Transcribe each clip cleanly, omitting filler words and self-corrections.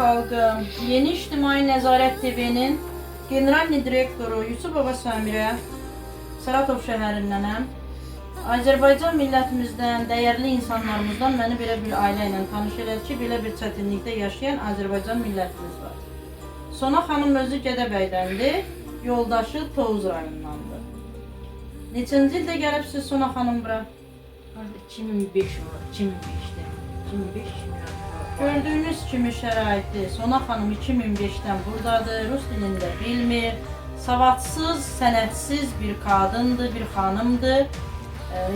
Xalqı, Yeni İctimai Nəzarət TV-nin Generalni direktoru Yusubova Samirə, Saratov şəhərindənəm. Azərbaycan millətimizdən, dəyərli insanlarımızdan məni belə bir ailə ilə tanış elədi ki, belə bir çətinlikdə yaşayan Azərbaycan millətimiz var. Sona xanım özü Gədəbəydəndir, yoldaşı Tovuz rayonundandır. Neçənci ildə gəlibsiz Sona xanım bura? Harda 2005 var, 2005-də. 2005 2006. Gördüyünüz kimi şəraiti Sona xanım 2005-dən burdadır, rus dilində bilmir, savadsız, sənətsiz bir qadındır, bir xanımdır.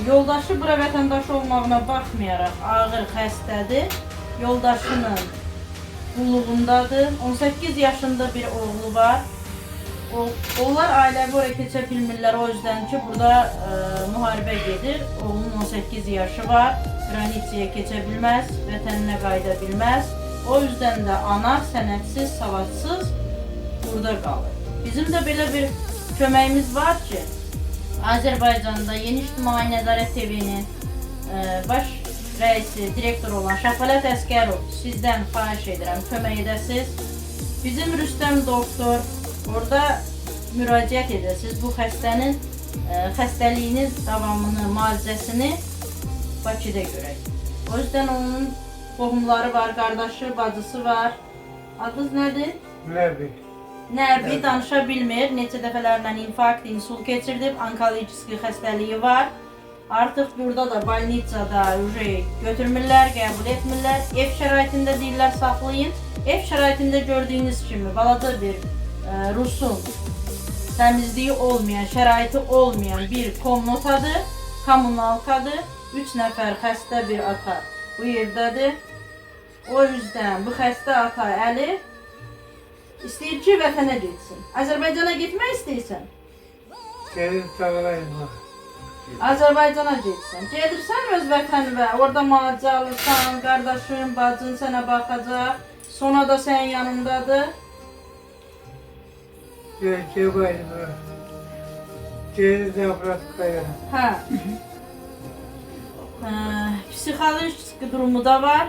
Yoldaşı bura vətəndaş olmağına baxmayaraq ağır xəstədir. Yoldaşının qulluğundadır. 18 yaşında bir oğlu var. Onlar ailəvi ora keçə bilmirlər o yüzden ki, burada müharibə gedir. Oğlunun 18 yaşı var. Qranitsiyaya keçə bilməz, vətəninə qayıda bilməz. O yüzden də ana sənətsiz, savadsız burada qalır. Bizim də belə bir köməyimiz var ki, Azərbaycanda Yeni İctimai Nəzarət TV-nin baş rəisi, direktoru olan Şəxvələt Əsgərov sizdən xahiş edirəm, kömək edəsiz. Bizim Rüstəm doktor orada müraciət edəsiz. Bu xəstənin xəstəliyinin davamını, müalicəsini Bakıda görək. O yüzden onun qohumları var, qardaşı, bacısı var. Adınız nədir? Nəbi. Nəbi danışa bilmir. Neçə dəfələrlə infarkt, insult keçirdib, onkologik xəstəliyi var. Artıq burada da bolnitsada uje götürmürlər, qəbul etmirlər. Ev şəraitində deyirlər saxlayın. Ev şəraitində gördüyünüz kimi balaca bir Rusun təmizliyi olmayan, şəraiti olmayan bir komnotadır, kommunalkadır. 3 nəfər xəstə bir ata bu evdədir. O yüzden bu xəstə ata Əli istəyir ki, vətənə getsin. Azərbaycana getmək istəyirsən? Gedib dağlayım. Azərbaycana getsin. Gedirsən öz vətənivə, orada müalicə alırsan, qardaşın, bacın sənə baxacaq. Sona da sənin yanındadır. Gedib Gedib Zabratqaya. Hə. Psixolojik durumu da var.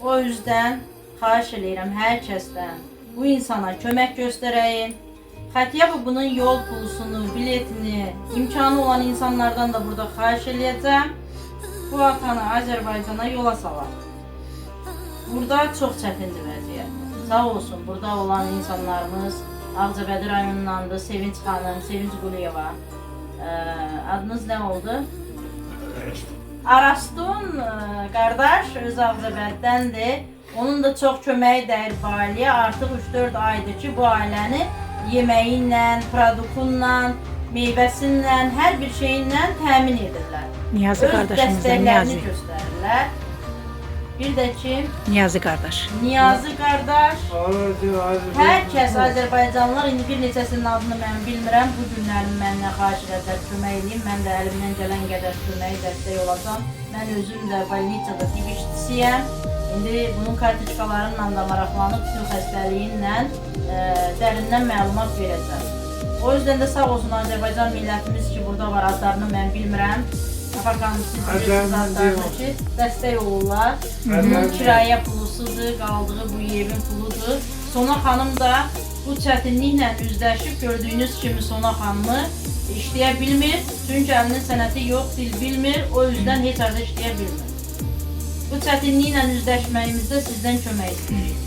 O yüzden xahiş eləyirəm hər kəsdən bu insana kömək göstərəyin. Xətiyyə bunun yol pulusunu, biletini, imkanı olan insanlardan da burada xahiş eləyəcəm. Bu atanı Azərbaycana yola salaq. Burada çox çətindir vəziyyət. Sağ olsun burada olan insanlarımız Ağcabədi rayonundandır. Sevinç xanım, Sevinç Quliyeva. Adınız nə oldu? Arastun qardaş öz Ağcabəddəndir. Onun da çox köməyi dəyir bu ailəyə. Artıq 3-4 aydır ki, bu ailəni yeməyi ilə, produktunla, meyvəsi ilə, hər bir şeyinlə təmin edirlər. Niyazi Öz qardaşımızdan dəstəklərini Niyazi. göstərirlər. Bir də ki, Niyazi qardaş. Niyazi qardaş, hər kəs Azərbaycan. Azərbaycanlılar, indi bir neçəsinin adını mən bilmirəm. Bu günlərin məndən xahiş elədilər, kömək eləyim. Mən də əlimdən gələn qədər kömək, dəstək olacam. Mən özüm də bolnitsada tibb işçisiyəm. İndi bunun kartoçkalarıyla da maraqlanıb bütün xəstəliyi ilə dərindən məlumat verəcəm. O yüzden də sağ olsun Azərbaycan millətimiz ki, burada var, adlarını mən bilmirəm. Afaq xanım, siz bilirsiniz adlarını ki, dəstək olurlar. Bunun kirayə pulusudur, qaldığı bu evin puludur. Sona xanım da bu çətinliklə üzləşib, gördüyünüz kimi Sona xanımı işləyə bilmir. Çünki əlinin sənəti yox, dil bilmir, o yüzden heç harda işləyə bilmir. Bu çətinliklə üzləşməyimizdə sizdən kömək istəyirik.